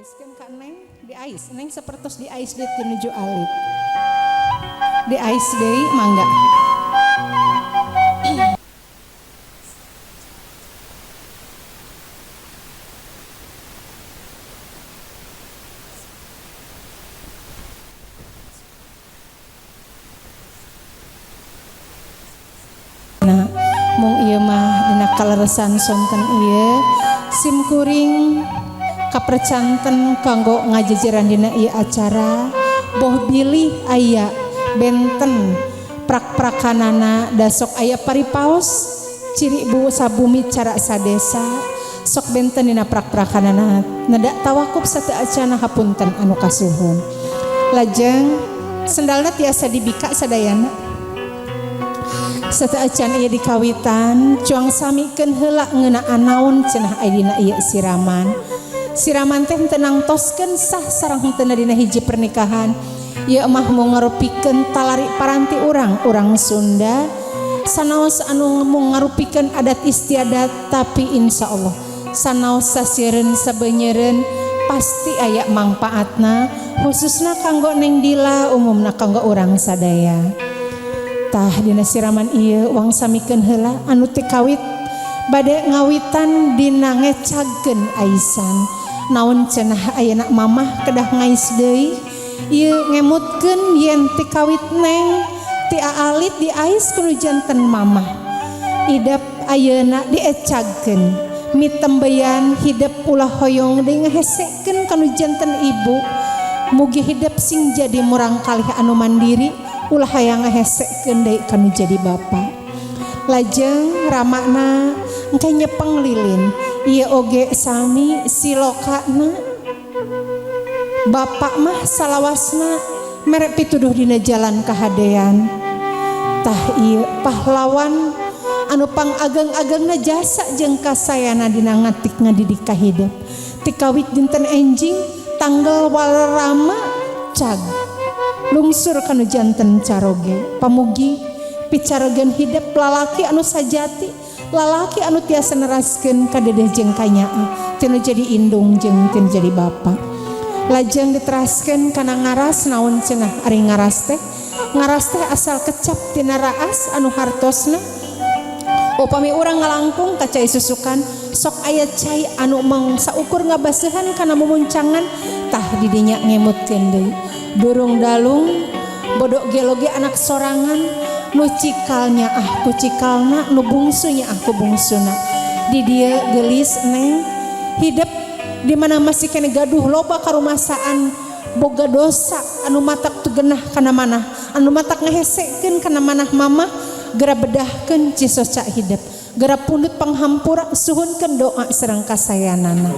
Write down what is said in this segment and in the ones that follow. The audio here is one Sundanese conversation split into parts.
Diaiskeun ka Neng, diais. Neng sapertos diais deui menuju alit. Diais deui mangga. Nah, mung ieu mah dina kaleresan sonten ieu sim kuring kapercanten kanggo ngajejeran dina ieu acara boh bilih aya benten prak-prakanana dasok aya paripaos ciri bu sabumi cara sadesa sok benten dina prak-prakanana neda tawakup sateu acana hapunten anu kasuhun. Lajeng sendalna tiasa dibika sadayana. Sateu acan ieu dikawitan cuang samikeun heula ngeunaan naon cenah aya dina ieu siraman. Siraman teh teu nangtoskeun sah sareng henteu dina hiji pernikahan. Ieu mah mung ngarupikeun talari paranti urang Sunda sanaos anu mung ngarupikeun adat istiadat tapi insyaallah sanaos sasieureun sabeunyereun pasti aya mangpaatna khususna kanggo Neng Dila umumna kanggo urang sadaya. Tah dina siraman ieu wang samikeun heula anu teu kawit bade ngawitan dina ngecagkeun aisan. Naon cenah ayeuna mamah kedah ngais deui ieu ngemutkeun yen ti kawit Neng ti aalit diais kudu janten mamah. Idep ayeuna diecagkeun mitembeyan hidep ulah hoyong deui ngahesekeun kanu janten ibu. Mugi hidep sing jadi murang kalih anu mandiri ulah hayang ngahesekeun deui kanu jadi bapa. Lajeng ramakna engke nyepeng lilin ieu oge sami silokana bapak mah salawasna mere pituduh dina jalan kahadean. Tah ieu pahlawan anu pangageng-agengna jasa jeung kasayana dina ngatik ngadidik ka hidep. Ti kawit dinten enjing tanggal walerama cag lungsur kanu janten caroge. Pamugi picarogeun hidep lalaki anu sajati, lalaki anu tiasa neraskeun ka dedeh jeung kanyaah, tinu jadi indung jeung tinu jadi bapa. Lajeng diteraskeun kana ngaras naon cenah ari ngaras teh. Ngaras teh asal kecap tina raas anu hartosna upami urang ngalangkung ka cai susukan sok aya cai anu mong saukur ngabaseuhan kana mumuncangan tah didinya ngemutkeun deui. Durung dalung bodok geloge anak sorangan nu cikalnya ah ku cikalna nu bungsunya ah ku bungsuna. Di dieu geulis Neng hidep di mana masih kene gaduh loba karumasaan boga dosa anu matak teu genah kana manah anu matak ngahesekeun kana manah mamah gera bedahkeun cisoca hidep gera pundut panghampura suhunkeun doa sareng kasayanana.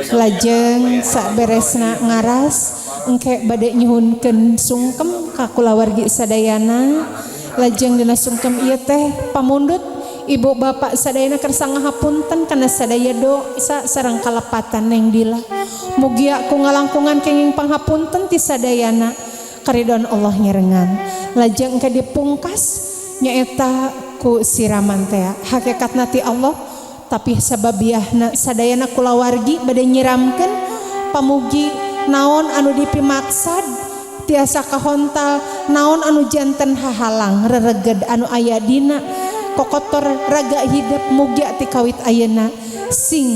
Lajeng saberesna ngaras engke bade nyuhunkeun sungkem ka kulawargi sadayana. Lajeng dina sungkem ieu teh pamundut ibu bapak sadayana kersa ngahapunten kana sadaya dosa sareng kalepatan Neng Dila. Mugia ku ngalangkungan kenging panghapunten ti sadayana karidon Allah nyerengan. Lajeng engke dipungkas nyaeta ku siraman teh hakikatna ti Allah tapi sababiahna sadayana kulawargi bade nyiramkeun pamugi naon anu dipimaksad tiasa kahontal naon anu janten hahalang rereged anu aya dina kokotor raga hidep mugia ti kawit ayeuna sing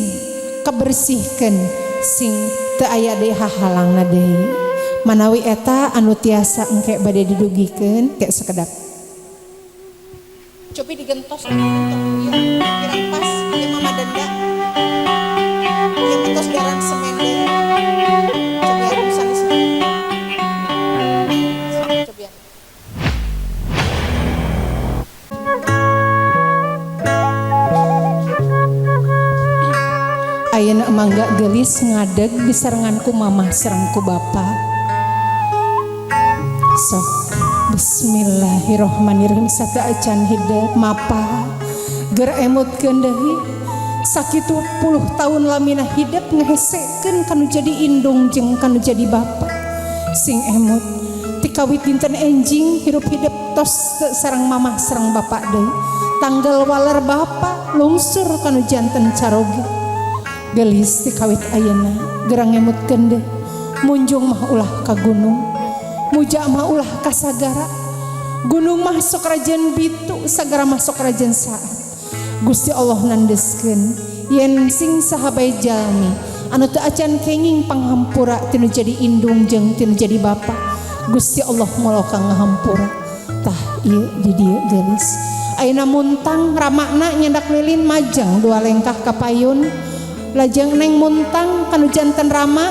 kabersihkeun sing teu aya deui hahalangna deui. Manawi eta anu tiasa engke bade didugikeun ke sekedap. Cobi digentos ieu pirang pas ieu mama denda. Ieu mentos daran semen deui. Cobi anu sanes. Cobi. Ayeuna mangga geulis ngadeg disarengan ku mamah sareng ku bapa. Sok bismillahirrahmanirrahim sateu acan hidep mapa ger emutkeun deui sakitu puluh tahun lamina hidep ngehesekeun kanu jadi indung jeung kanu jadi bapa. Sing emut ti kawit dinten enjing hirup hidep tos sareng mamah sareng bapak deui. Tanggal waler bapa lungsur kanu janten caroge. Gelis ti kawit ayeuna gerang ngemutkeun deui. Munjung mah ulah ka gunung, muja mah ulah ka sagara. Gunung mah sok rajen bitu, sagara mah sok rajen saat. Gusti Allah nandeskeun yen sing saha bae jalmi anu teu acan kenging panghampura tinu jadi indung jeung tinu jadi bapa, Gusti Allah moloka ngahampura. Tah ieu di dieu geulis. Ayeuna muntang ramakna nyandak lilin majeng dua lengkah ka payun. Lajeng neng muntang kanu janten rama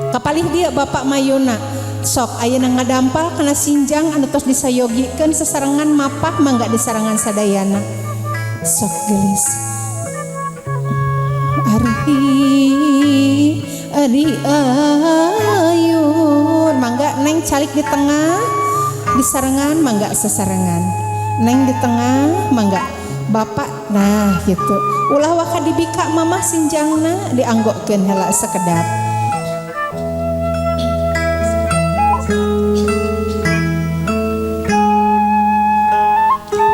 kapalih dia bapak mayuna. Sok ayeuna ngadampal kana sinjang anu tos disayogikeun sesarengan mapah mangga disarengan sadayana. Sok geulis. Ari ari ayun mangga neng calik di tengah disarengan mangga sesarengan. Neng di tengah mangga bapak, nah gitu. Ulah waka dibika mamah sinjangna dianggokkeun heula sekedap.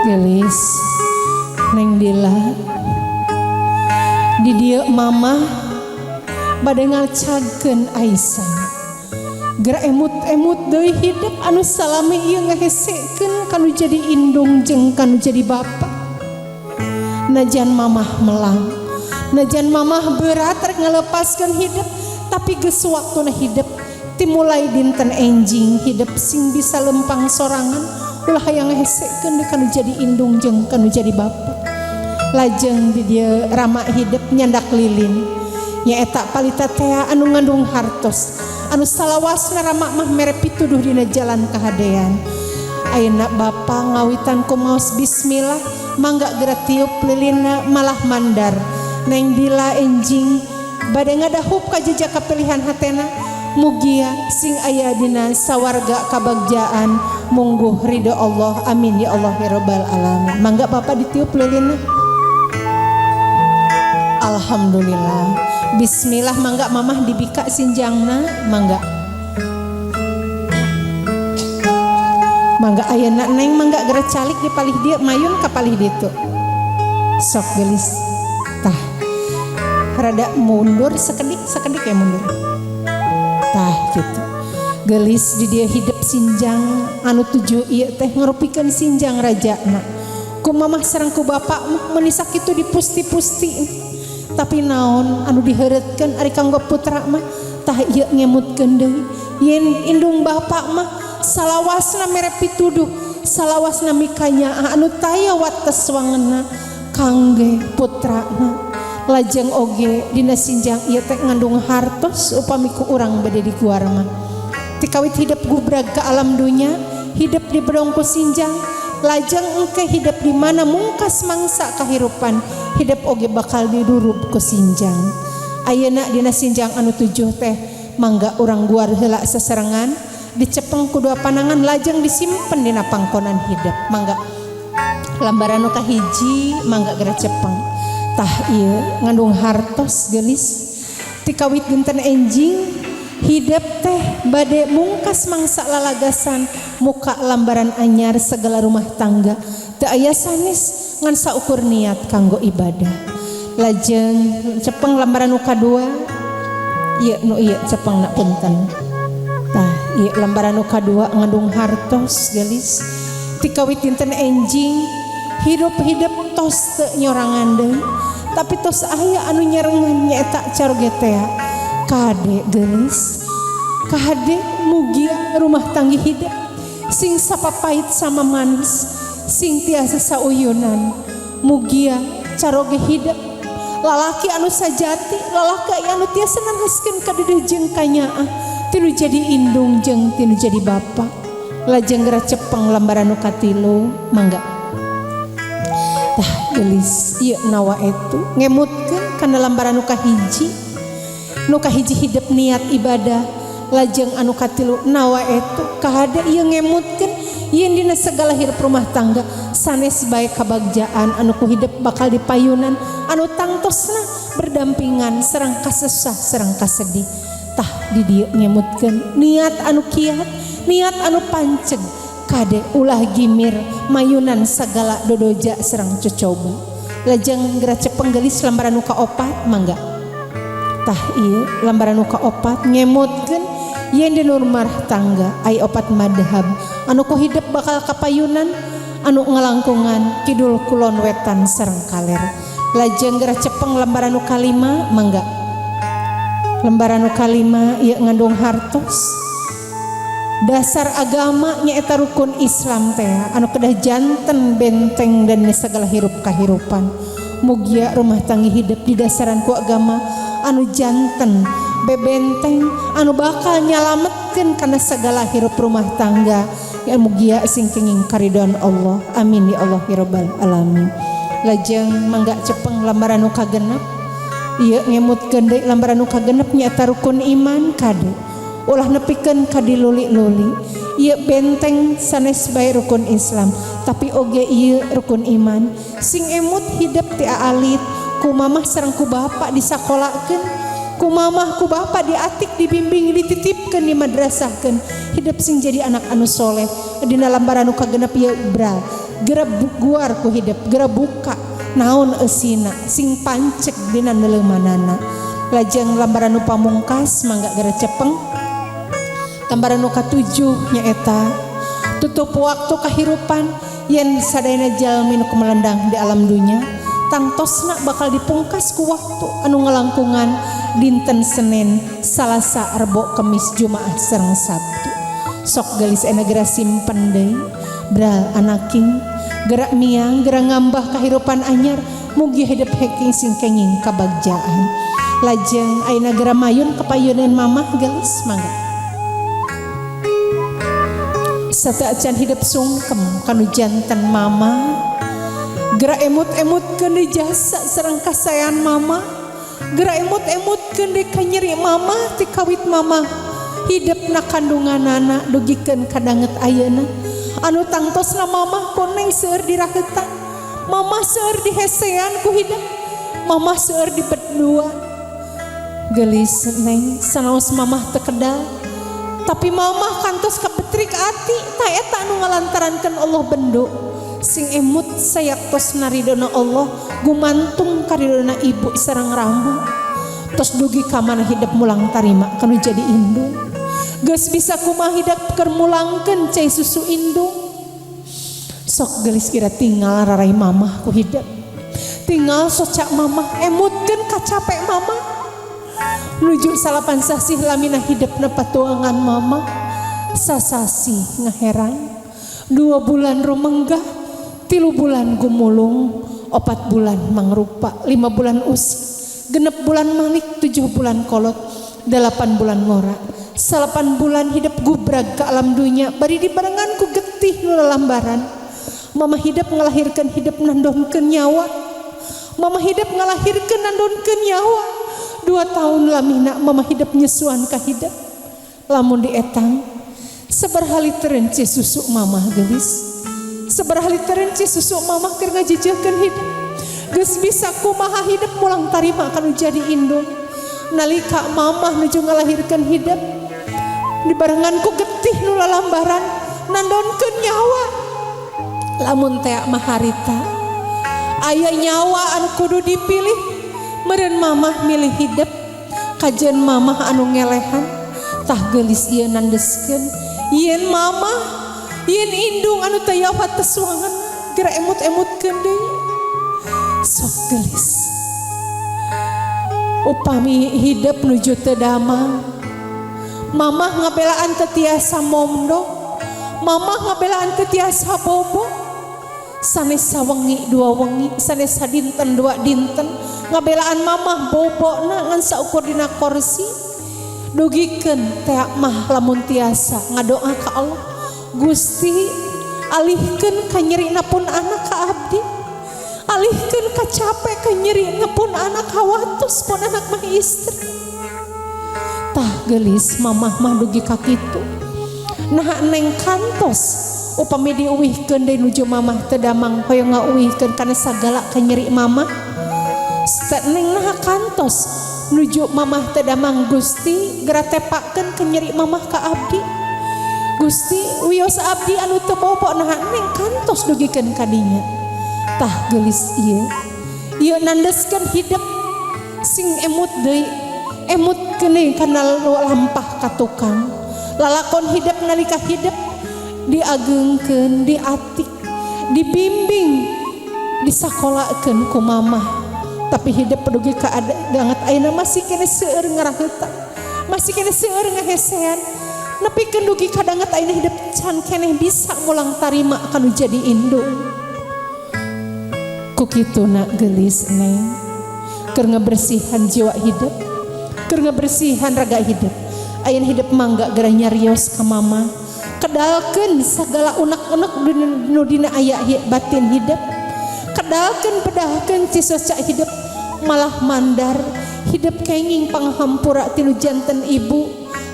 Gelis neng Dila di dieu mamah bade ngacagkeun Aisyah. Geura emut-emut deui hidup anu salami ieu ngahesekeun kanu jadi indung jeung kanu jadi bapa. Najan mamah melang, najan mamah berat rek ngalepaskeun hidup, tapi geus waktuna hidup timulai dinten enjing hidup sing bisa lempang sorangan ulah hayang ngahesekeun deui kanu jadi indung jeung kanu jadi bapa. Lajeng di dieu rama hidup nyandak lilin nyaeta palita tea anu ngandung hartos anu salawasna rama mah mere pituduh dina jalan kahadean. Ayeuna bapa ngawitan ku maos bismillah mangga geura tiup lilinna malah mandar. Neng Dila enjing bade ngadahup ka jejak kapilihan hatena mugia sing aya dina sawarga kabagjaan mungguh ridho Allah, amin ya Allah ya rabbal alamin. Mangga bapa ditiup lilinna. Alhamdulillah. Bismillah mangga mamah dibika sinjangna mangga. Mangga ayeuna neng mangga geura calik di palih dieu mayun ka palih ditu. Sok geulis. Tah. Rada mundur sekedik sekedik ya mundur. Tah gitu. Geulis di dieu hidup sinjang anu tujuh ieu teh ngarupikeun sinjang rajana. Ku mamah sareng ku bapak mah meuni sakitu dipusti-pusti. Tapi naon anu diheureutkeun ari kanggo putra mah tah ieu ngemutkeun deui. Yen indung bapak mah salawasna mere pituduh, salawasna mikanyaah anu taya wates wangeunna kangge putrana. Lajeng oge dina sinjang ieu teh ngandung hartos upami ku urang bade diguar mah. Tikawit hidup gubrag ka alam dunya, hidup di bedong ku sinjang, lajeng engke hidup di mana mungkas mangsa kahirupan, hidup oge bakal didurup ku sinjang. Ayeuna dina sinjang anu tujuh teh mangga urang guar heula seserengan, dicepeng ku dua panangan lajeng disimpen dina pangkonan hidup. Mangga lambaran nu kahiji mangga geura cepeng. Tah ieu ngandung hartos geulis tikawit dinten enjing hidup teh bade mungkas mangsa lalagasan muka lambaran anyar segala rumah tangga teu aya sanes ngan saukur niat kanggo ibadah. Lajeng cepeng lambaran nu kadua ieu nu ieu cepeng na punten. Tah ieu lambaran nu kadua ngandung hartos geulis tikawit dinten enjing hidup-hidup tos teu nyorangan deui tapi tos aya anu nyarengan nyaeta caroge tea. Kade geulis kade mugia rumah tangga hidup sing sapapait sama manis sing tiasa sauyunan mugia caroge hidup lalaki anu sajati lalaki anu tiasa neraskeun kadeudeung jeung kanyaah tinu jadi indung jeung tinu jadi bapa. Lajeng geura cepeng lambaran nu katilu mangga. Tah geulis ieu nawa etu ngemutkeun kana lambaran nu kahiji. Nu kahiji hidup niat ibadah, lajeng anu katilu nawa etu kahade ieu ngemutkeun yen dina segala hirup rumah tangga sanes bae kabagjaan anu ku hidup bakal dipayunan anu tangtosna berdampingan sareng kasesah sareng kasedih. Tah di dieu ngemutkeun niat anu kiat, niat anu panceg kade ulah gimir mayunan segala dodoja sareng cocoba. Lajeng geura cepeng geulis lambaran nu kaopat mangga. Tah ieu lambaran nu kaopat ngemutkeun yen dina rumah tangga aya opat madhab anu ku hidep bakal kapayunan anu ngalangkungan kidul kulon wetan sareng kaler. Lajeng geura cepeng lembaran nu kalima mangga. Lembaran nu kalima ieu ngandung hartos dasar agama nyaeta rukun Islam teh anu kedah janten benteng dan segala hirup kahirupan. Mugia rumah tangga hidup di dasaran ku agama anu janten bebenteng anu bakal nyalametkeun kana segala hirup rumah tangga. Ya mugia sing kenging karidhoan Allah. Amin ya Allah ya rabbal alamin. Lajeng mangga cepeng lambaran nu kagenep. Ieu ngemutkeun deui lambaran nu kagenep nyaeta rukun iman kade. Ulah nepikeun ka diluli-luli. Ieu benteng sanes bae rukun Islam, tapi oge ieu rukun iman. Sing emut hidup ti alit, ku mamah sareng ku bapak disakolakeun, ku mamah ku bapak diatik, dibimbing, dititipkeun, dimadrasahkeun. Hidup sing jadi anak anu soleh. Dina lambaran nu kagenep ieu bral, geura guar ku hidup, geura buka naon eusina sing pancek dina neuleumanana. Lajeng lambaran nu pamungkas mangga geura cepeng. Lambaran nu katujuh nyaeta tutup waktu kahirupan yen sadayana jalmi nu kumelendang di alam dunya tangtosna bakal dipungkas ku waktu anu ngalangkungan dinten Senin, Salasa, Rebo, Kemis, Jumaah sareng Sabtu. Sok geulis ena geura simpen deui bral anaking gerak miang geura ngambah kahirupan anyar mugi hidup heking sing kenging kabagjaan. Lajeng ayeuna geura mayun kapayuneun mamah geulis mangga. Sateuacan hidup sungkem kanu janten mama, geura emut-emutkeun deui jasa sareng kasaean mama, geura emut-emutkeun deui kanyeri mama ti kawit mama hidup na kandunganana dugikeun ka danget ayeuna anu tangtosna mamah koneng seueur diraheutan, mamah seueur dihesean ku hidup, mamah seueur dibeduan. Geulis neng sanaos mamah teu kedal, tapi mamah kantos kabetrik ati ta eta anu ngalantarankeun Allah bendo. Sing emut sayaktos naridona Allah gumantung karidona ibu sareng rama. Tos dugi ka mana hidup mulang tarima kanu jadi indung. Geus bisa kumaha hidup keur mulangkeun cai susu indung. Sok geulis kira tinggal rarai mamah ku hidup. Tinggal socak mamah emutkeun kacapek mamah. Nuju salapan sasih lamina hidup na patuangan mama. Sasasih ngaheran. 2 bulan rumenggah, 3 bulan gumulung, 4 bulan mangrupa, 5 bulan usi, 6 bulan malik, 7 bulan kolot, 8 bulan ngora, 9 bulan hidup gubrag ke alam dunia, bari dibarengan ku getih nu lambaran. Mama hidup ngalahirkeun hidup nandonkeun nyawa. Mama hidup ngalahirkeun nandonkeun nyawa. 2 tahun lamina mama hidup nyesuan ka hidup. Lamun dietang sabaraha litereun cai susu mamah geulis. Sabaraha litereun cai susu mamah keur ngajejeukeun hidup. Geus bisa kumaha hidup mulang tarima kanu jadi indung. Nalika mamah nuju ngalahirkeun hidup dibarengan ku getih nu lalambaran nandonkeun nyawa. Lamun tea mah harita aya nyawa anu kudu dipilih. Meureun mamah milih hidup kajen mamah anu ngelehan. Tah geulis ieu nandeskeun yen mamah yen indung anu teu yawa tesuangan geura emut-emutkeun deui. Sok geulis upami hidup nuju teu damang, mamah ngabelaan teu tiasa momdo, mamah ngabelaan teu tiasa bobo. Sanes sawengi 2 wengi, sanes sadinten 2 dinten ngabelaan mamah bobona ngan saukur dina kursi. Dugikeun teh mah lamun tiasa ngadoa ka Allah, Gusti alihkeun kanyerina pun anak ka abdi, alihkeun kacape kanyerina pun anak, hawatus pun anak mah istri. Tah geulis mamah mah dugi ka kitu. Nah neng kantos upami diuwihkeun deui nuju mamah teu damang hoyong ngauwihkeun kana sagala kanyeri mamah. Neng nah kantos nuju mamah teu damang, Gusti geura tepakeun kanyeri mamah ka abdi. Gusti wios abdi anu teu bobo. Nah neng kantos dugikeun ka dinya. Tah geulis ieu Ieu nandeskeun hidup sing emut deui, emut keun kana lampah ka tukang. Lalakon hidup nalika hidup diagengkeun, diatik, dibimbing, disakolakeun ku mamah. Tapi hidup dugi ka banget ayeuna masih keneh seueur ngaraheutan, masih keneh seueur ngahesean. Nepikeun dugi ka danget ayeuna hidup can keneh bisa mulang tarima kanu jadi indung. Ku kituna geulis neng, keur ngebersihan jiwa hidup, keur ngebersihan raga hidup. Ayeuna hidup mangga geura nyarios ka mama, kedalkeun sagala unek-unek nu dina aya batin hidup. Kedalkeun bedahkeun cisoca hidup malah mandar hidup kenging panghampura tinu janten ibu.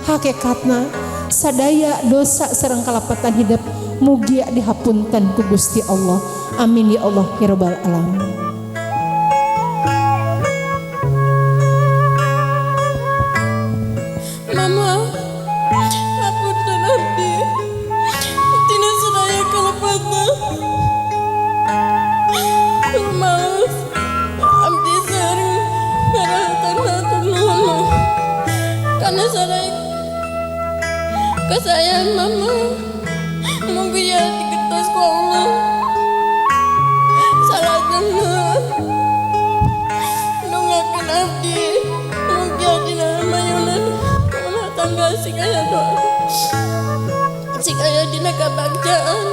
Hakikatna sadaya dosa sareng kalepatan hidup mugia dihapunten ku Gusti Allah. Amin ya Allah ya rabbal alamin. Mama, hapunten abdi tina sadaya kalepatan. Rumaos abdi sering ngaraheutan hatur nuhun kana sadaya kasayang mama. Mugia digentos ku Allah. Salajengna dongakeun abdi mugia dina mayunan rumah tangga sing aya doa, sing aya dina kabagjaan.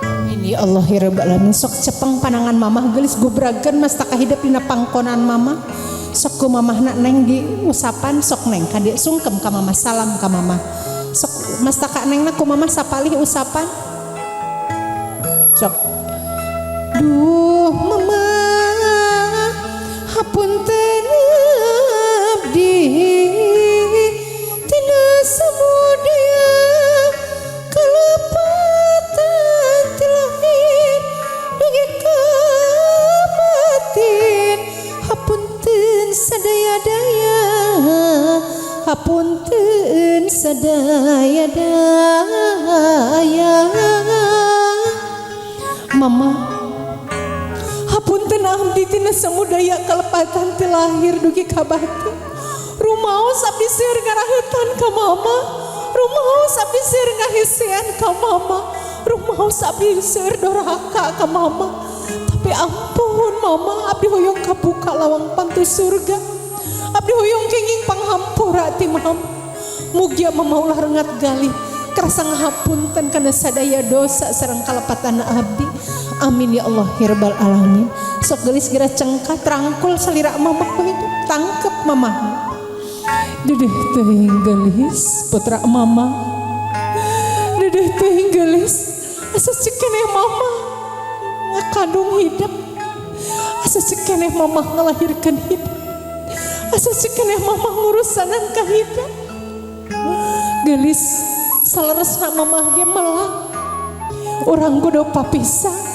Amin ya Allah ya rabbal alamin. Sok cepeng panangan mamah geulis gubragan mastaka hidup dina pangkonan mama. Sok ku mamahna neng di usapan sok neng ka dieu sungkem ka mama, salam ka mama. Sok mastaka nengna ku mama sapalih usapan. Sok. Duh mama hapunten abdi tina samudaya kalepatan ti lahir dugi ka batin. Hapunten sadaya-daya, hapunten sadaya-daya. Mama hapunten abdi tina samudaya kalepatan ti lahir dugi ka batin. Rumaos abdi seueur ngaraheutan ka mama, rumaos abdi seueur ngahesean ka mama, rumaos abdi seueur doraka ka mama. Tapi ampun mama, abdi hoyong kabuka lawang pantu surga. Abdi hoyong kenging panghampura ti mama. Mugia mama ulah rengat galih kerasa ngahapunten kana sadaya dosa sareng kalepatan abdi. Amin ya Allah ya rabbal alamin. Sok geulis geura cengkat rangkul salira mamah ku hidup, tangkep mamah. Dedeh teuing geulis putra mama. Dedeh teuing geulis asa cekeneh mama ngakandung hidup. Asa cekeneh mama ngalahirkeun hidup. Asa cekeneh mama ngurusanan ka hidup. Geulis saleresna mamah ge melang. Urang kudu papisah.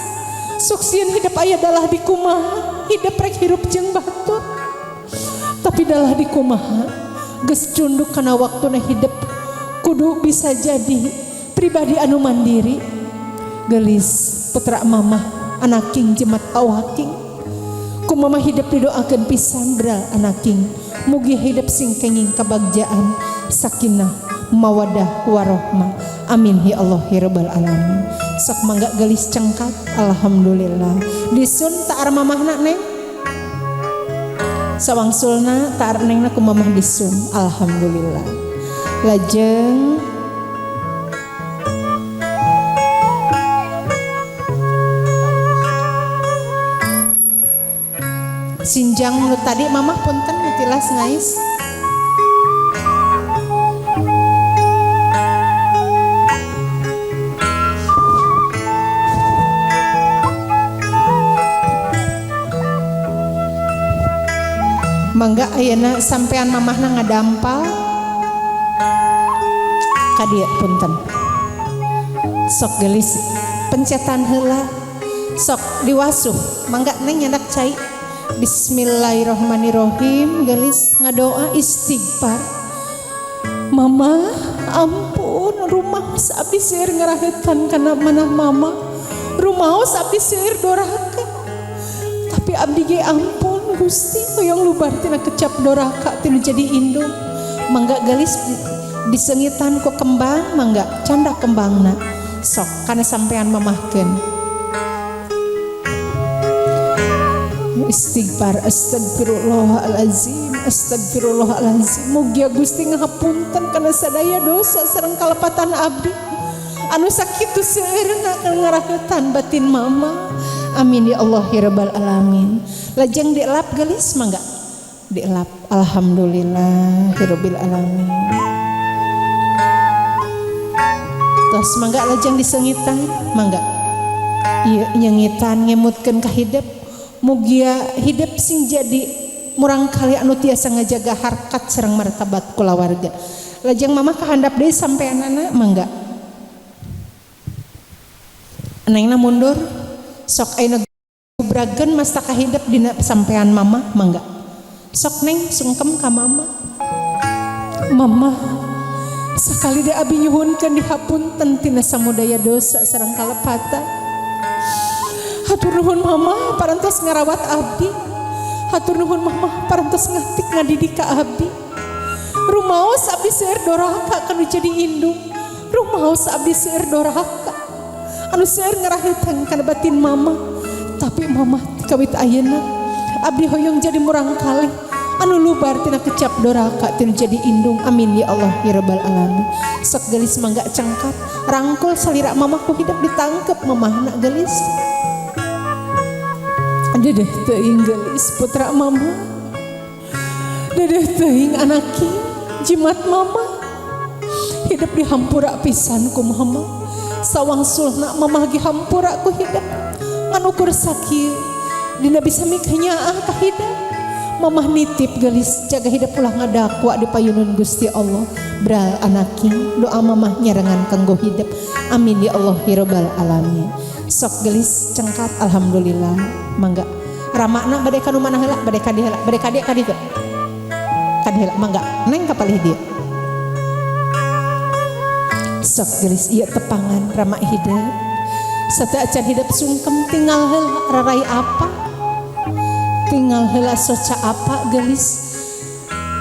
Sok sieun hidup aya dalah di kumaha, hidup rek hirup jeung batur. Tapi dalah di kumaha, geus cunduk kana waktuna hidup kudu bisa jadi pribadi anu mandiri. Geulis putra mamah anaking jemat awaking. Ku mama hidup didoakeun pisan bral anaking. Mugi hidup sing kenging kabagjaan sakinah mawadah warohmah. Amin ya Allah ya rabbal alamin. Sok mangga geulis cengkat. Alhamdulillah. Disun taar mamahna neng. Sawangsulna taar nengna ku mamah disun. Alhamdulillah. Lajeng sinjang nu tadi mamah punten nu tilas ngais. Mangga ayeuna sampean mamahna ngadampal ka dieu punten. Sok geulis pencetan heula. Sok diwasuh. Mangga neng nyandak cai. Bismillahirrahmanirrahim. Geulis ngadoa istighfar. Mama ampun rumaos abdi seueur ngaraheutan kana manah mama. Rumaos abdi seueur doraka. Tapi abdi ge ampun Gusti, hoyong lubar tina kecap doraka tinu jadi indung. Mangga gelis disengitan ku kembang, mangga candak kembangna. Sok kana sampean mamahkeun. Istighfar, astagfirullahalazim, astagfirullahalazim. Mugia Gusti ngahapunten kana sadaya dosa sareng kalepatan abdi. Anu sakitu seueurna ngarahetan batin mama. Amin ya Allah ya rabbal alamin. Lajeng dielap gelis mangga. Dielap. Alhamdulillahirabbil alamin. Tos mangga lajeng disengitan mangga. Ieu nyengitan ngemutkeun ka hidep. Mugia hidep sing jadi murang kali anu tiasa ngajaga harkat sareng martabat kulawarga. Lajeng mama kahandap deui sampeanana mangga. Nengna mundur sok ayeuna gubrageun mastaka hidep dina sampean mama mangga. Sok neng sungkem ka mama. Mama sakali deui abi nyuhunkeun dihapunten tina samudaya dosa sareng kalepatan. Hatur nuhun mama parantos ngarawat abdi. Hatur nuhun mama parantos ngatik ngadidik ka abdi. Rumaos abdi seueur doraka kanu jadi indung. Rumaos abdi seueur doraka anu seueur ngarahetan kana batin mama. Tapi mama kawit ayeuna abdi hoyong jadi murang kali anu lubar tina kecap doraka tina jadi indung. Amin ya Allah ya rabbal alamin. Sok gelis mangga cengkat rangkul salira mama ku hidup ditangkep mamahna gelis. Dedeh teuing gelis putra mama. Dedeh teuing anaki jimat mama. Hidup dihampura pisan ku mama. Sawang sulna mama ge hampura ku hidup. Ngan ukur sakieu dina bisa mikenyaah ka hidup. Mamah nitip gelis jaga hidup ulah ngadakwa di payunun Gusti Allah. Bral anaki doa mamah nyarengan kanggo hidup. Amin ya Allah ya rabbal alamin. Sok gelis cengkat alhamdulillah mangga. Ramakna bade ka nu mana heula, bade ka dieu heula, bade ka dieu ka ditu. Ka dieu heula mangga. Neng ka palih dieu. Sok gelis ieu tepangan rama hidup. Sateuacan hidup sungkem tinggal heula rarai apa? Tinggal heula soca apa gelis.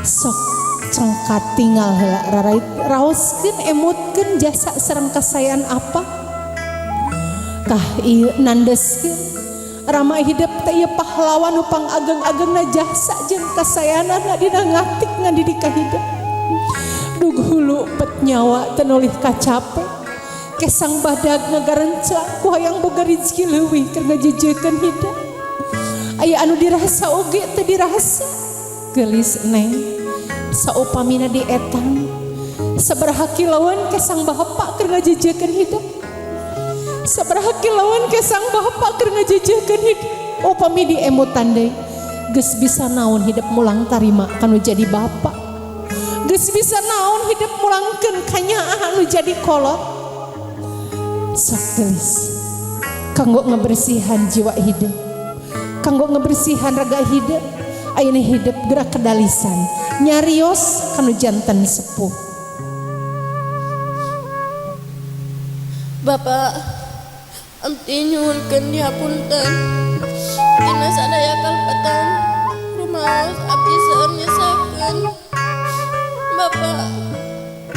Sok cengkat tinggal heula rarai raoskeun emutkeun jasa sareng kasayan apa? Tah ieu nandeskeun rama hidup teh ieu pahlawan nu pangageng-agengna jasa jeung kasayanana dina ngatik ngadidik ka hidup. Dug hulu pet nyawa teu nolih kacape. Kesang badag ngagarencang ku hayang boga rezeki leuwih keur ngajejeukeun hidup. Aya anu dirasa oge teu dirasa. Gelis neng saupamina dietang sabaraha kiloan kesang bapak keur ngajejeukeun hidup. Sabaraha kiloan kesang bapak keur ngajejeukeun hidup. Upami diemutan deui geus bisa naon hidup mulang tarima kanu jadi bapak. Geus bisa naon hidup mulangkeun kanyaah anu jadi kolot. Sok gelis kanggo ngebersihan jiwa hidup, kanggo ngebersihan raga hidup. Ayeuna hidup gerak kedalisan nyarios kanu janten sepuh. Bapak abdi nyuhunkeun dihapunten dina sadaya kalepatan rumaos abdi seueur nyesakeun. Bapak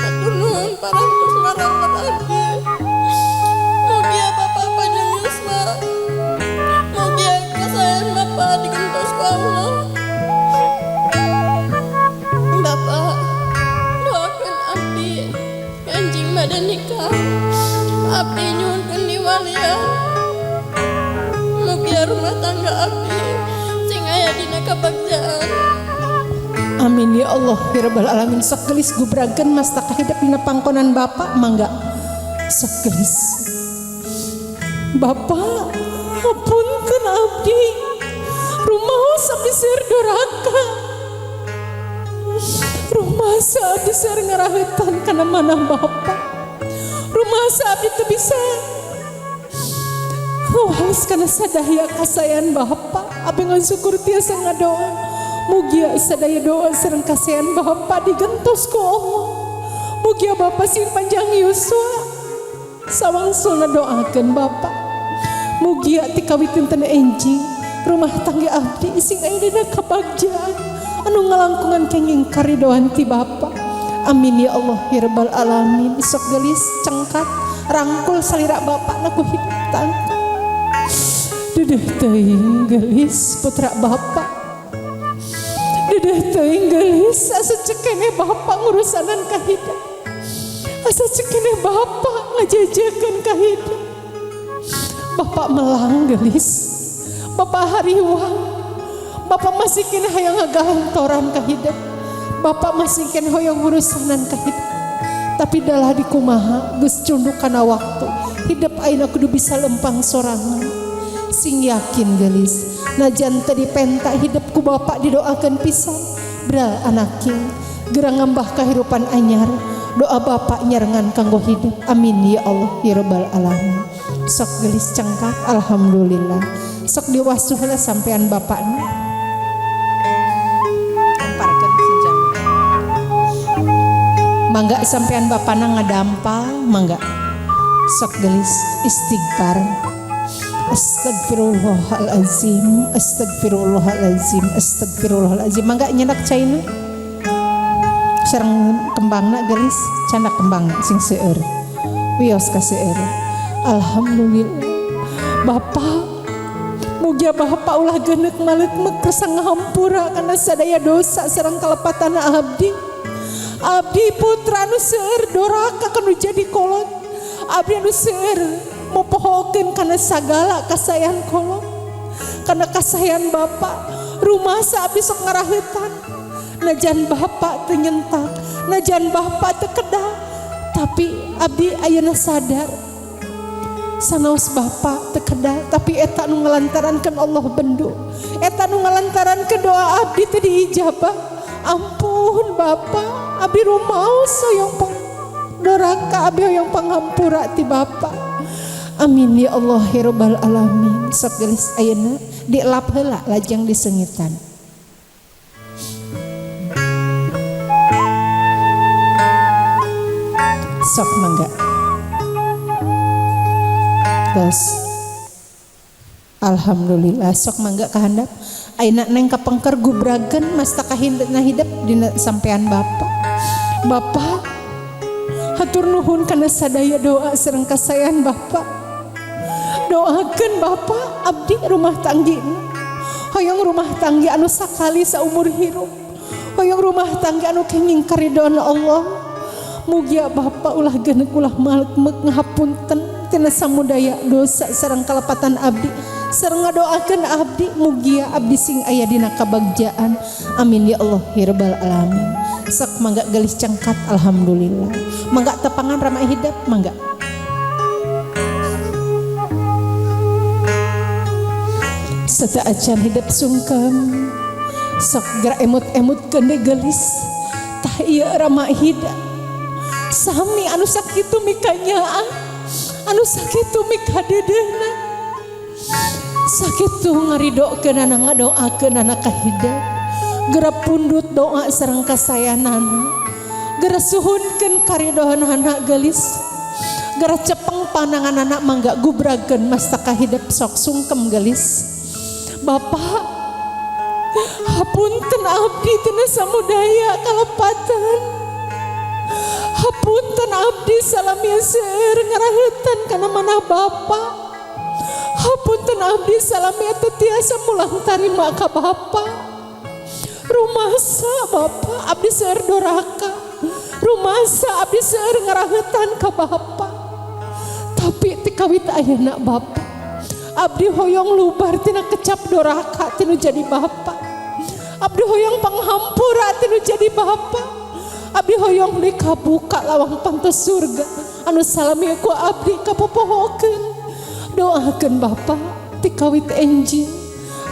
hatur nuhun parantos ngarawat abdi. Mugia Bapak panjang yuswa. Mugia kasayan Bapak digentos ku Allah. Bapak doakeun abdi anjing bade nikah. Abdi nyuhunkeun diwalian. Mugia rumah tangga abdi sing aya dina kabagjaan. Amin ya Allah ya rabbal alamin. Sok gelis gubrageun mastaka hidup dina pangkonan Bapak mangga. Sok gelis. Bapak hapunten abdi. Rumaos abdi seueur doraka. Rumah abdi seueur ngarahetan kana manah Bapak. Rumah abdi teu bisa ngawales kana sadaya kasayan Bapak. Abdi ngan syukur tiasa ngadoa. Mugia sadaya doa sareng kasayan Bapak digentos ku Allah. Mugia Bapak sing panjang yuswa. Sawangsulna doakeun Bapak. Mugia ti kawit dinten enjing Rumah tangga abdi sing aya dina kabagjaan anu ngalangkungan kenging karidoan ti Bapa. Amin ya Allah ya Rabbal alamin. Sok gelis cengkat rangkul salira Bapak na ku hidup tangka. Dedeh teuing gelis putra Bapak. Dedeh teuing gelis asa cekene Bapak ngurusanan ka hidup. Asa cekene Bapak ngajejekeun ka hidup. Bapak melang gelis. Bapak hariwang. Bapak masih kena hayang ngagalantoran ka hidup. Bapak masih kena hoyong ngurusanan ka hidup. Tapi dalah dikumaha geus cunduk kana waktu. Hidup ayeuna kudu bisa lempang sorangan. Sing yakin gelis. Najan teu dipenta hidup ku Bapak didoakeun pisan. Bral anaking gerang ngambah kahirupan anyar. Doa Bapak nyarengan kanggo hidup. Amin ya Allah ya Rabbal alamin. Sok gelis cengkak alhamdulillah. Sok diwasuh heula sampean bapakna. Lemparkeun senjang. Mangga sampean bapana ngadampal mangga. Sok gelis istighfar. Astagfirullahalazim, astagfirullahalazim, astagfirullahalazim. Mangga nyenak caina. Sareng kembangna gelis, candak kembang sing seueur. Wios ka seueur. Alhamdulillah. Bapak, mugia Bapak ulah geuneuk maleukmeuk kersa ngahampura kana sadaya dosa sareng kalepatan abdi. Abdi putra nu seueur doraka kanu jadi kolot. Abdi nu seueur mopohokeun kana sagala kasayan kolot. Kana kasayan Bapak, rumasa abdi sok ngaraheutan. Najan Bapak teu nyentak, najan Bapak teu kedah, tapi abdi ayeuna sadar. Sanaos Bapak teu kedah, tapi eta nu ngalantarankeun Allah bendu. Eta nu ngalantarankeun doa abdi teu diijabah. Ampun Bapak, abdi rumaos hoyong pang doraka, abdi hoyong panghampura ti Bapak. Amin ya Allah ya Rabbal alamin. Sok gelis ayeuna dilap heula lajeng disengitan. Sok mangga. Terus alhamdulillah sok mangga kahandap. Ayeuna neng kapengker gubrageun mastaka hindna hidep dina sampean Bapak. Bapak hatur nuhun kana sadaya doa sareng kasayan Bapak. Doakeun Bapak abdi rumah tanggina. Hoyong rumah tanggi anu sakali saumur hirup. Hoyong rumah tanggi anu kenging karidhoan Allah. Mugia Bapak ulah geuneuk ulah malekmek ngahapunten tina samudaya dosa sareng kalepatan abdi. Sareng ngadoakeun abdi mugia abdi sing aya dina kabagjaan. Amin ya Allah ya Rabbal alamin. Sok mangga gelis cengkat alhamdulillah. Mangga tepangan ramai hidup mangga. Sata acan hidup sungkem. Sok gerak emut-emut keun gelis. Tah ieu rama hidup. Sami anu sakitu mikanyaah, anu sakitu mikadeudeuhna. Sakitu ngaridokeunana ngadoakeunana ka hidup. Geura pundut doa sareng kasayanana. Geura suhunkeun karidohanana gelis. Geura cepeng pananganana mangga gubrageun mastaka hidup sok sungkem gelis. Bapak, hapunten abdi tina samudaya kalepatan. Hapunten abdi salami seueur ngaraheutan kana manah Bapak. Hapunten abdi salami teu tiasa mulang tarima ka Bapak. Rumasa Bapak abdi seueur doraka. Rumasa abdi seueur ngaraheutan ka Bapak. Tapi ti kawit ayeuna Bapak, abdi hoyong lubar tina kecap doraka tinu jadi Bapak. Abdi hoyong panghampura tinu jadi Bapak. Abdi hoyong dikabuka lawang pantes surga anu salami ku abdi kapopohokeun. Doakeun Bapak ti kawit enjing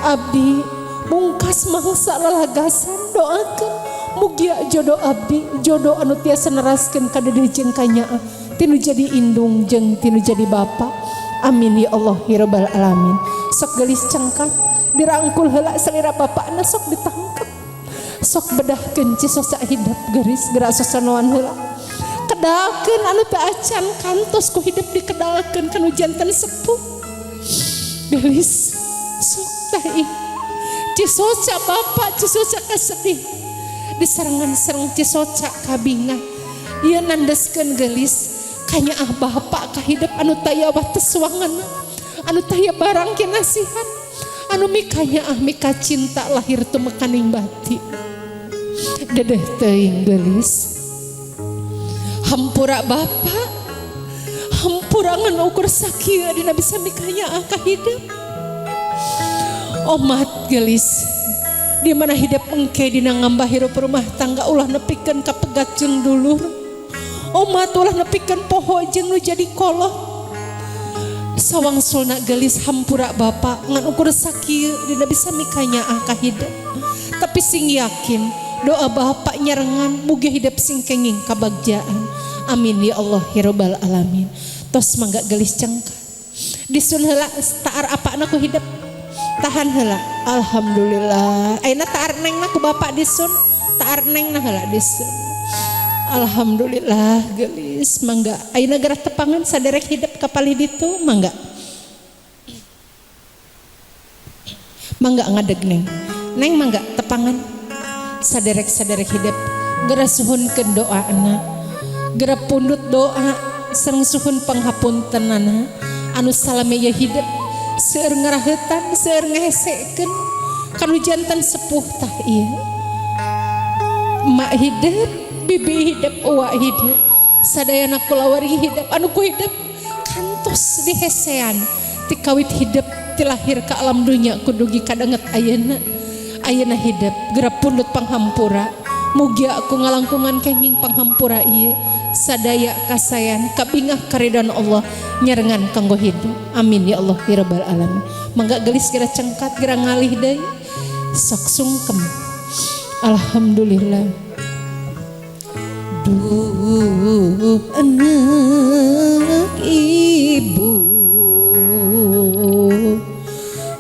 abdi mungkas mangsa lalagasan. Doakeun mugia jodoh abdi jodoh anu tiasa neraskeun ka deudeuh jeung kanyaah tinu jadi indung jeung tinu jadi bapa. Amin ya Allah ya Rabbal alamin. Sok gelis cengkat dirangkul heula salira bapakna sok ditangkep. Sok bedahkeun cisosa hidup geris gerak sosanoan heula. Kedalkeun anu teu acan kantos ku hidup dikedalkeun kanu janten sepuh. Gelis sok Tah ih cisoca bapak cisoca kasedih disarengan sareng cisoca kabingah ieu nandeskeun geulis kanyaah bapak kahidep anu taya wates wangan anu taya barang kinasihan anu mikanyaah mika cinta lahir tumekaning batin. Dedeh teuing geulis, hampura bapak, hampura ngan ukur sakieu dina bisa mikanyaah kahidep. Omat geulis, di mana hidup engke dina ngambah hirup rumah tangga ulah nepikeun ka pegat jeung dulur. Omat ulah nepikeun poho jeung nu jadi kolot. Sawangsulna geulis, hampura bapak ngan ukur sakieu dina bisa mikanyaah kahidep, tapi sing yakin doa bapak nyarengan, mugi hidup sing kenging kabagjaan. Amin ya Allah ya robbal alamin. Tos, mangga geulis cengkat disun heula. Taar apana ku hidup, tahan heula. Alhamdulillah, ayeuna taar neng ku bapak disun, taar neng na heula disun. Alhamdulillah. Geulis, mangga ayeuna gerah tepangan saderek hidup kapalih ditu. Mangga, mangga ngadeg neng. Neng, mangga tepangan saderek saderek hidup. Gerah suhunkeun doana, gerah pundut doa sareng suhun panghapuntenana anu salame ye hidup seueur ngarahetan, seueur ngehesekeun kanu janten sepuh. Tah ieu emak hidup, bibi hidup, uwa hidup, sadayana kulawargi hidup anu ku hidup kantos dihesean ti kawit hidup ti lahir ka alam dunya kudugi kadanget ayeuna. Ayeuna hidup geura pundut panghampura, mugia aku ngalangkungan kenging panghampura ieu sadaya kasayan kabingah karidon Allah nyarengan kanggo hidup. Amin ya Allah ya rabbal alamin. Mangga geulis geura cengkat, geura ngalih deui, sok sungkem. Alhamdulillah. Duh enek ibu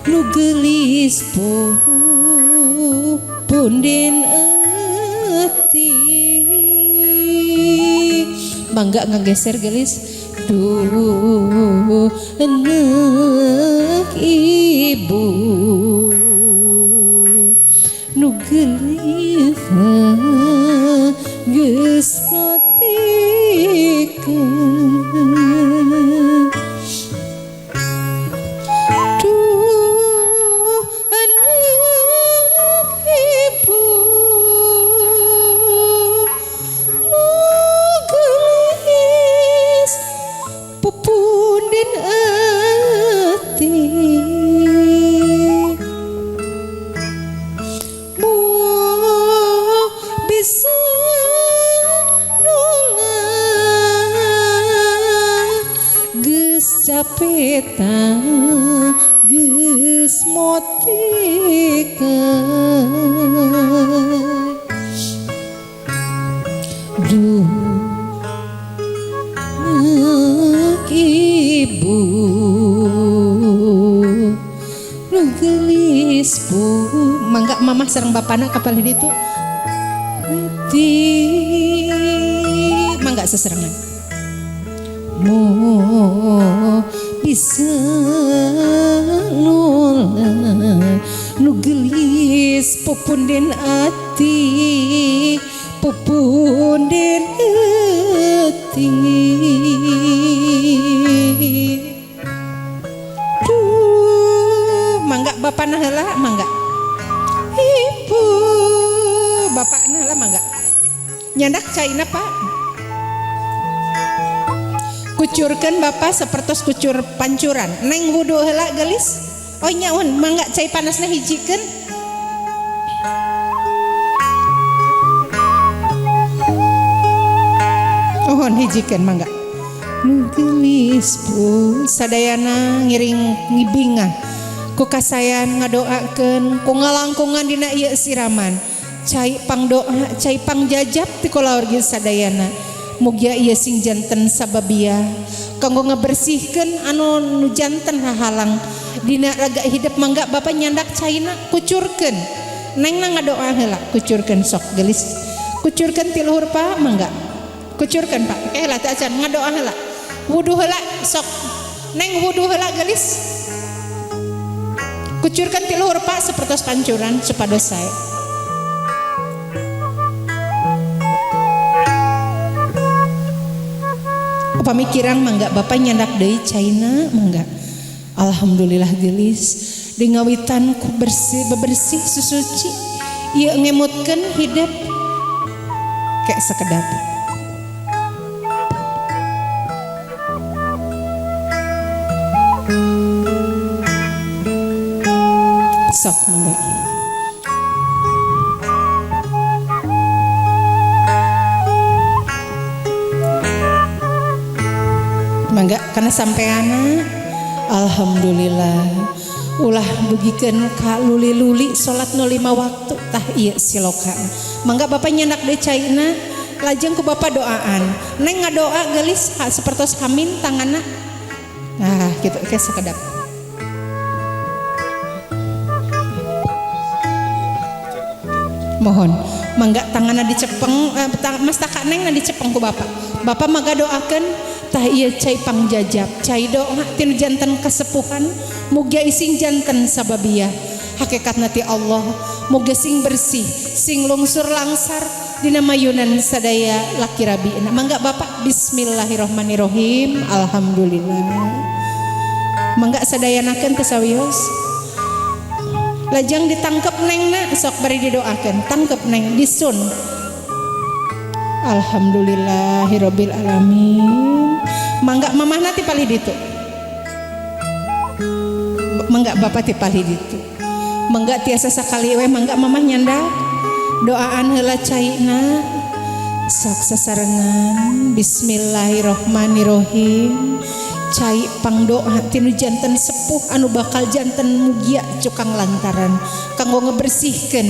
nu geulis punden eti. Mangga ngageser geulis. Duh enek ibu nu geulis geus ngotikeun. Duh enek ibu nu geulis pupunden ati moal bisa nolak geus capeta geus motikeun. Duh enek ibu nu geulis pu. Mangga mamah sareng bapana kapal ditu di mangga seserangan moal bisa nolak nu geulis pupunden ati, pupunden ati. Duh, mangga bapana heula, mangga ibu bapakna heula, mangga nyandak caina. Pak, kucurkeun bapak sapertos kucur pancuran. Neng wudu heula geulis. Oh nya un, mangga cai panasna hijikeun. Mohon hijikeun, mangga. Nu geulis pun sadayana ngiring ngibingah ku kasayan ngadoakeun ku ngalangkungan dina ieu siraman. Cai pangdoa, cai pangjajab ti kulawargi sadayana, mugia ieu sing janten sababia kanggo ngabersihkeun anu nu janten hahalang dina raga hidup. Mangga bapak nyandak caina, kucurkeun. Neng na ngadoa heula, kucurkeun. Sok geulis, kucurkeun ti luhur, Pak. Mangga kucurkeun, Pak. Eh lah, teu acan ngadoa heula, wudu heula. Sok neng wudu heula geulis. Kucurkan ti luhur Pak sapertos pancuran supados sae. Upami kirang mangga Bapak nyandak deui caina mangga. Alhamdulillah geulis di ngawitan ku bersih bebersih susuci ieu ngemutkeun hidep kek sekedap. Sok mangga. Mangga kana sampeana. Alhamdulillah. Ulah dugikeun ka luli-luli salat nu 5 waktu tah ieu siloka. Mangga Bapak nyandak deui caina lajeng ku Bapak doaan. Neng ngadoa geulis sapertos hamin tanganna. Nah kitu ke sakedap. Mohon mangga tanganna dicepeng, mas taka neng na dicepeng ku Bapak. Bapak mangga doakeun tah ieu cai pangjajab, cai doa tinu janten kasepuhan, mugia ising janten sababiah. Hakikatna ti Allah, mugia sing bersih, sing lungsur langsar dina mayunan sadaya laki rabina. Mangga Bapak bismillahirrahmanirrahim. Alhamdulillah. Mangga sadayanakeun teu sawios. Lajeng ditangkep nengna sok bari didoakeun, tangkep neng disun. Alhamdulillahirabbil alamin. Mangga mamahna ti palih ditu. Mangga bapak ti palih ditu. Mangga tiasa sakali we mangga mamah nyandak. Doaan heula caina. Sok sasarengan bismillahirrahmanirrahim. Cai pangdoa tinu janten sepuh anu bakal janten mugia cukang lantaran kanggo ngebersihkeun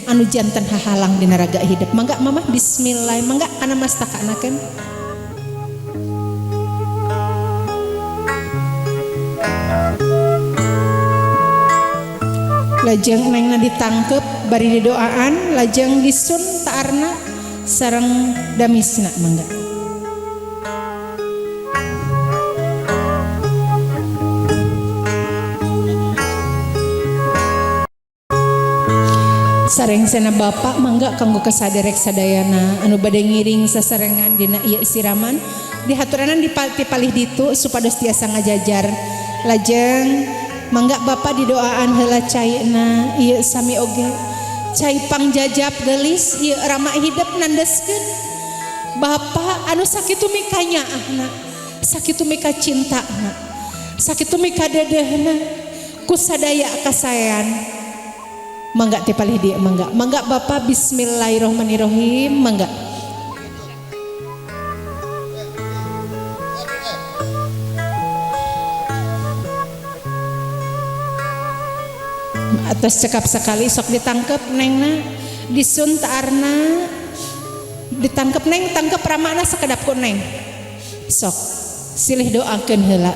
anu janten hahalang dina raga hidup. Mangga mamah bismillah, mangga kana mastakanakeun. Lajeng nengna ditangkep bari didoaan, lajeng disun taarna sareng damisna mangga. Sareng sena Bapak mangga kanggo kasaderek sadayana anu bade ngiring sasarengan dina ieu siraman dihaturanan di palih ditu supados tiasa ngajajar. Lajeng mangga Bapak didoaan heula caina ieu sami oge cai pangjajab geulis ieu rama hidep nandeskeun Bapak anu sakitu mikanyaahna, sakitu mika cintana, sakitu mika dedehna ku sadaya kasaean. Mangga ti palih dieu mangga. Mangga Bapak bismillahirrahmanirrahim mangga. Atas cekap sekali sok ditangkep nengna, disun taarna, ditangkep neng, tangkep ramana sakedap ku neng. Sok silih doakeun heula.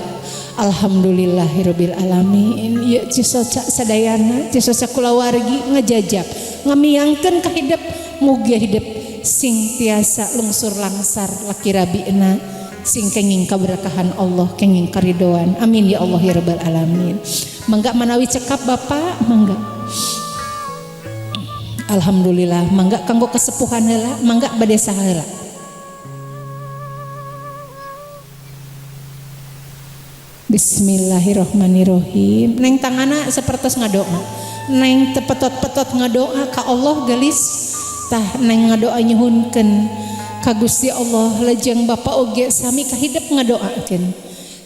Alhamdulillahirabbil alamin. Ieu cisoca sadayana, cisoca kulawargi ngajajab, ngamiangkeun ka hidep, mugia hidep sing tiasa lungsur langsar laki rabina, sing kenging kaberkahan Allah, kenging karidoan. Amin ya Allah ya rabbal alamin. Mangga manawi cekap Bapak, mangga. Alhamdulillah, mangga kanggo kesepuhan heula, mangga bade saha heula. Bismillahirrahmanirrahim. Neng tangana sapertos ngadoa. Neng tepetot-petot ngadoa ka Allah gelis. Tah neng ngadoa nyuhunkeun ka Gusti Allah lajeng Bapak oge sami kahidep ngadoakeun.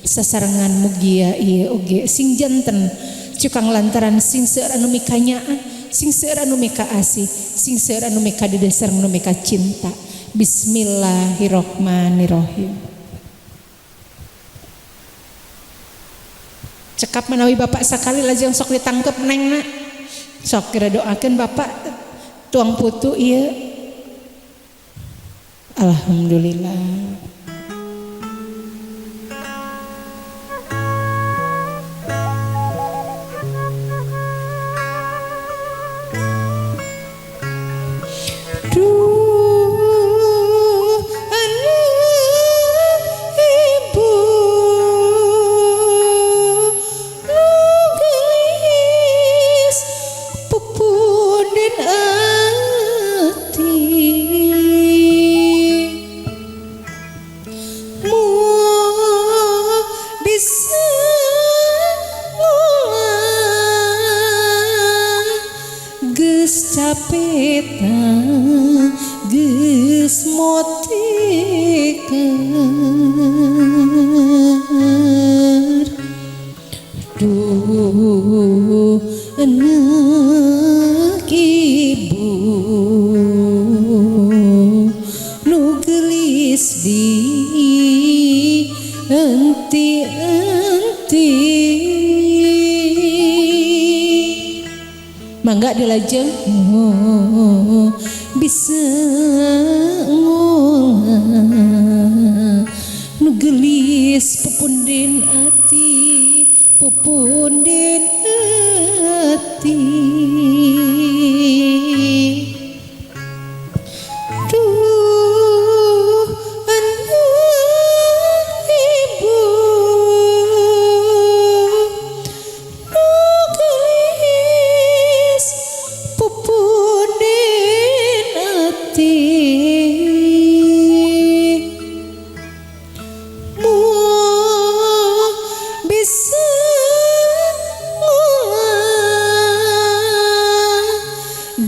Sasarengan mugia ieu oge sing janten cukang lantaran sing seueur anu mikanyaah, sing seueur anu mika asih, sing seueur anu mika didasar anu mika cinta. Bismillahirrahmanirrahim. Cekap manawi Bapak sakali lajeng sok ditangkep nengna. Sok kira doakeun Bapak tuang putu ieu. Alhamdulillah. Duh anak ibu nu geulis motiker duh enek ibu nu geulis di enti-enti mangga dilajeng bisa ngolah nu geulis pupunden ati pupunden ati duh anak ibu nu geulis pupunden ati moal bisa ngolah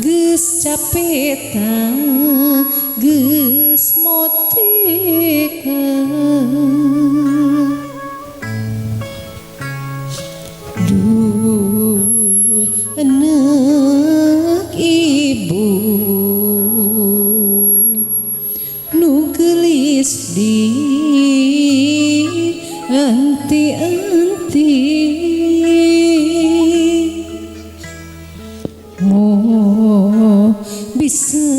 geus capeta geus motika duh enek ibu nu geulis di enti-enti moal bisa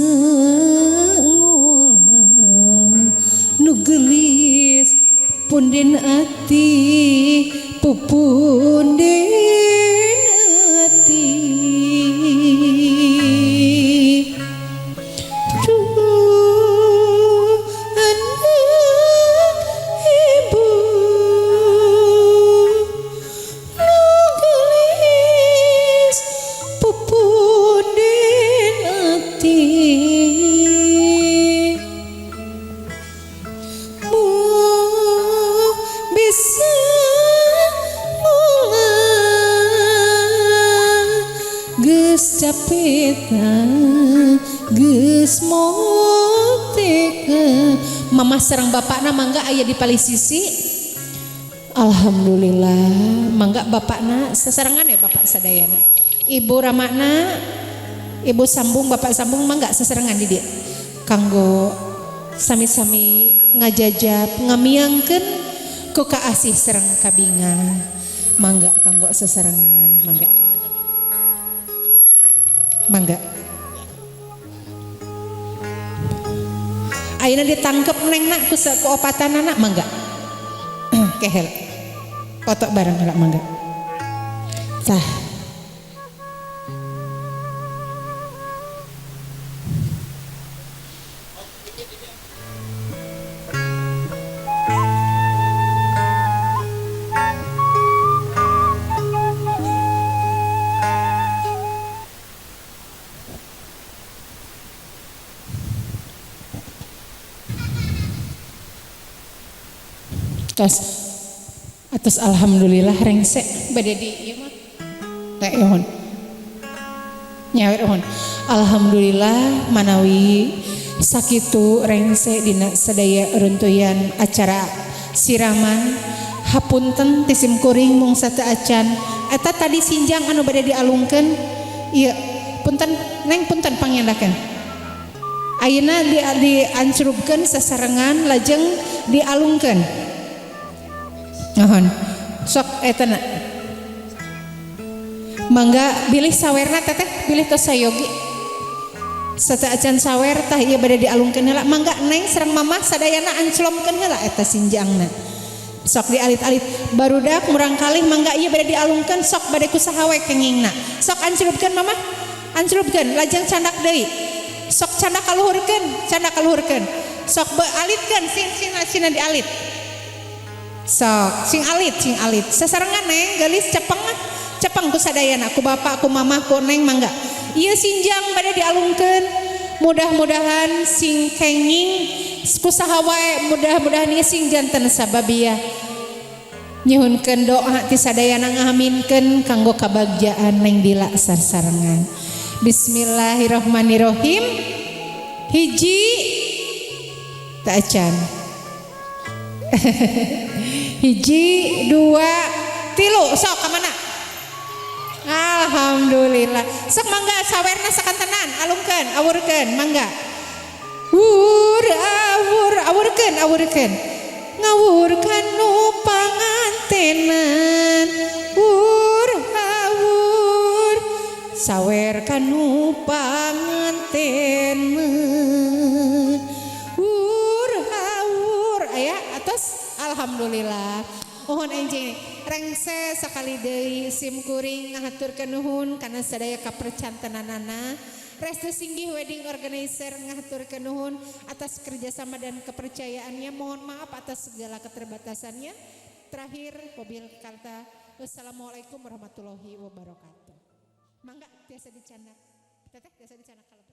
ngolah nu geulis punden ati pupunden ati duh anak ibu nu geulis pupunden ati moal bisa ngolah geus capeta geus moteka. Mamah sareng bapakna mangga aya di palih sisi. Alhamdulillah mangga bapakna sasarengan ya bapak sadayana. Ibu ramana, ibu sambung, bapak sambung mangga sasarengan di dieu. Kanggo sami-sami ngajajab ngamiangkeun ku kaasih sareng kabinga. Mangga kanggo sasarengan mangga. Mangga. Ayeuna ditangkep nengna ku opatanana mangga. Kehel. Foto bareng heula mangga. Tah. Tos atos alhamdulillah rengse bade di ieu mah teh nuhun nyawer nuhun. Alhamdulillah manawi sakitu rengse dina sadaya runtuyan acara siraman. Hapunten ti sim kuring mung sateuacan eta tadi sinjang anu bade dialungkeun ieu punten neng punten pangendakeun ayeuna diancrubkeun sasarengan lajeng dialungkeun. Nuhun. Sok eta na. Mangga bilih sawerna teteh bilih tos sayogi. Sateuacan sawer tah ieu bade dialungkeun heula. Mangga neng sareng mamah sadayana anclomkeun heula eta sinjangna. Sok dialit-alit barudak murangkalih mangga ieu bade dialungkeun sok bade ku saha we kengingna. Sok anclubkeun mamah. Anclubkeun lajeng candak deui. Sok candak kaluhurkeun, candak kaluhurkeun. Sok bealitkeun sing sina dialit. Sok sing alit sing alit. Sasarengan neng geulis cepeng cepeng ku sadayana ku bapak ku mamah ku neng mangga. Ieu sinjang bade dialungkeun. Mudah-mudahan sing kenging ku saha wae mudah-mudahan ieu sing janten sababiyah. Nyuhunkeun doa ti sadayana ngaminkeun kanggo kabagjaan neng Dila sarsarengan. Bismillahirrahmanirrahim. Hiji Teu acan. Hiji, dua, tilu, sok ka mana? Alhamdulillah. Sok mangga sawerna sakantenan, alungkeun, awurkeun, mangga. Wur awur awurkeun, awurkeun. Ngawur kanu pangantenan. Wur awur sawer kanu pangantenan. Wur awur aya atas, alhamdulillah. Mohon enjing rengse sakali deui sim kuring ngahaturkeun nuhun kana sadaya kapercantenanana. Restu Singgih Wedding Organizer ngahaturkeun nuhun atas kerjasama dan kepercayaannya. Mohon maaf atas segala keterbatasannya. Terakhir, mobil kata, wassalamualaikum warahmatullahi wabarakatuh. Mangga tiasa dicandak. Teteh tiasa dicandak kalau.